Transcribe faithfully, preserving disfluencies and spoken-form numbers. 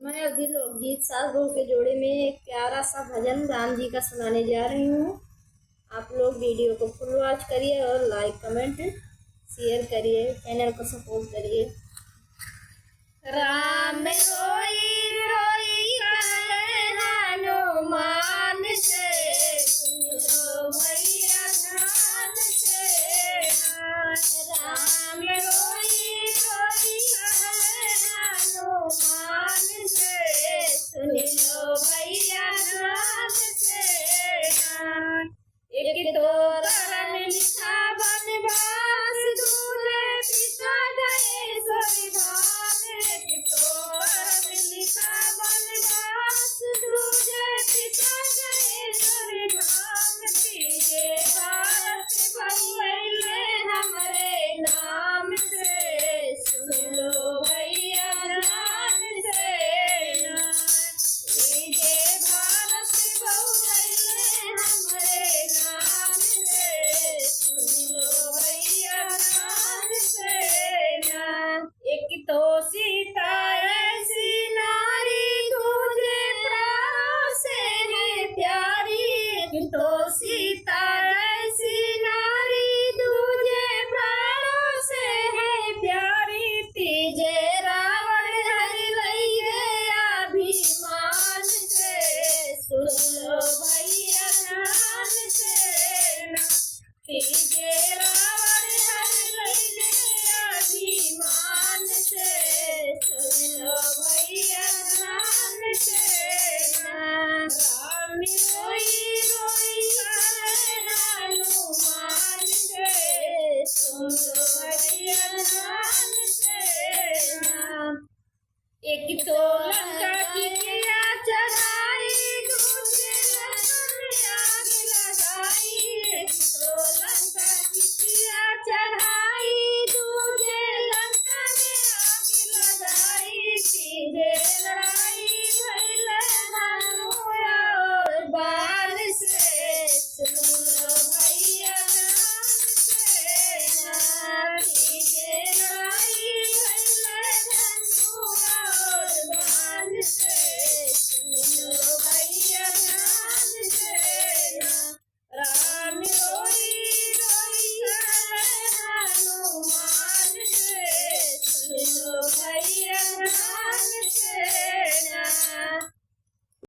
मैं अवधी लोकगीत सास बहू के जोड़े में एक प्यारा सा भजन राम जी का सुनाने जा रही हूँ। आप लोग वीडियो को फुल वॉच करिए और लाइक, कमेंट, शेयर करिए, चैनल को सपोर्ट करिए। राम रोई रोई कहले हनुमान से, सुन लो भैया ध्यान से। राम रोई रोई कहले हनुमान से, सुन लो भैया ध्यान से। एक तो करम लिखा बनवास, दूजे पिता गए स्वर्गधाम। एक तो करम लिखा बनवास, दूजे पिता गए स्वर्गधाम। तीजे भारत बउअइले हमरे नाम से, सुन लो भैया ध्यान से ना। तीजे भारत बउअइले हमरे नाम से, सुन लो भैया ध्यान से ना। एक तो सीता ऐसी नारी, दूजे प्राणों से है प्यारी। एक तो सीता ऐसी नारी, दूजे प्राणों से है प्यारी। तीजे रावण हरि लइगे अभिमान से, सुन लो भैया ध्यान से ना। तीजे रावण हरि लइगे अभिमान से, सुन लो भैया ध्यान से ना। राम रोई रोई कहले हनुमान से, सुन लो भैया ध्यान से ना। एक तो लंका